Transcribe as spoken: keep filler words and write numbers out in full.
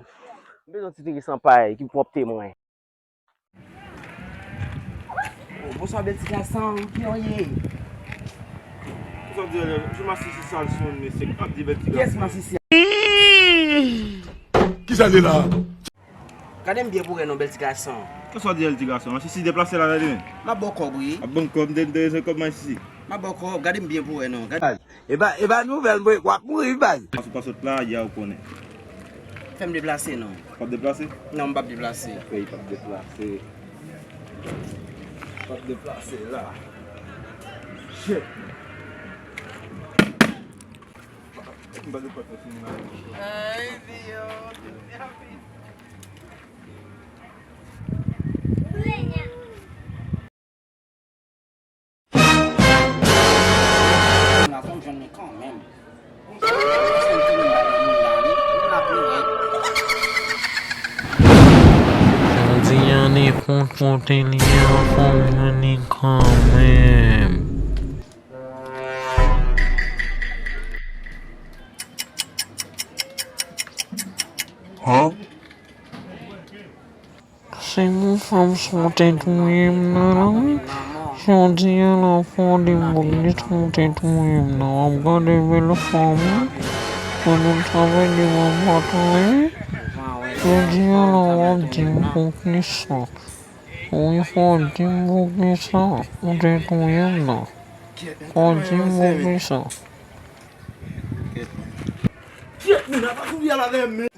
M bezwen yon ti tirisan pay ki pwòpte mwen. Oh, bonswa, bèl ti gason, kijan w ye? Kisa w di, Elio? Jwe masisi sa l sonn, mesye. K ap di bèl ti gason. Kiyès masisi a? Kisa l ye la? Gade m byen pou wè non, bèl ti gason. Kisa w di, bèl ti gason? Masisi deplase la, gade men. M ap ba w kòb, wi. Ap ban m kòb, m te, m te bezwen kòb masisi. M ap ba w kòb, gade m byen pou wè non. Gade. E pa, e pa nouvèl, mwen, w ap mouri, baz. Ou pa sot la, yè ou konnen. Fè m deplase non. W ap deplase? Non, m p ap deplase. Fè y p ap deplase. P ap deplase la. Shit. M pa de pòt la, fini la. Ay, Dio. Gason jwenn li kanmenm. Jodi a, nenpòt kote li ye, fò m jwenn li kanmenm. Huh? Se pou fanm sa w te touye m nan la wi. Jodi a la fò w di m bòknis sa w te touye m nan. W ap gade bèl fanm wi. Pandan m travay devan pòt la wi. Jodi a la w ap di m bòknis sa. Wi, fò w di m bòknis sa w te touye m nan. Fò w di m bòknis sa. Kyèt, Mina, pa kouri al avè m.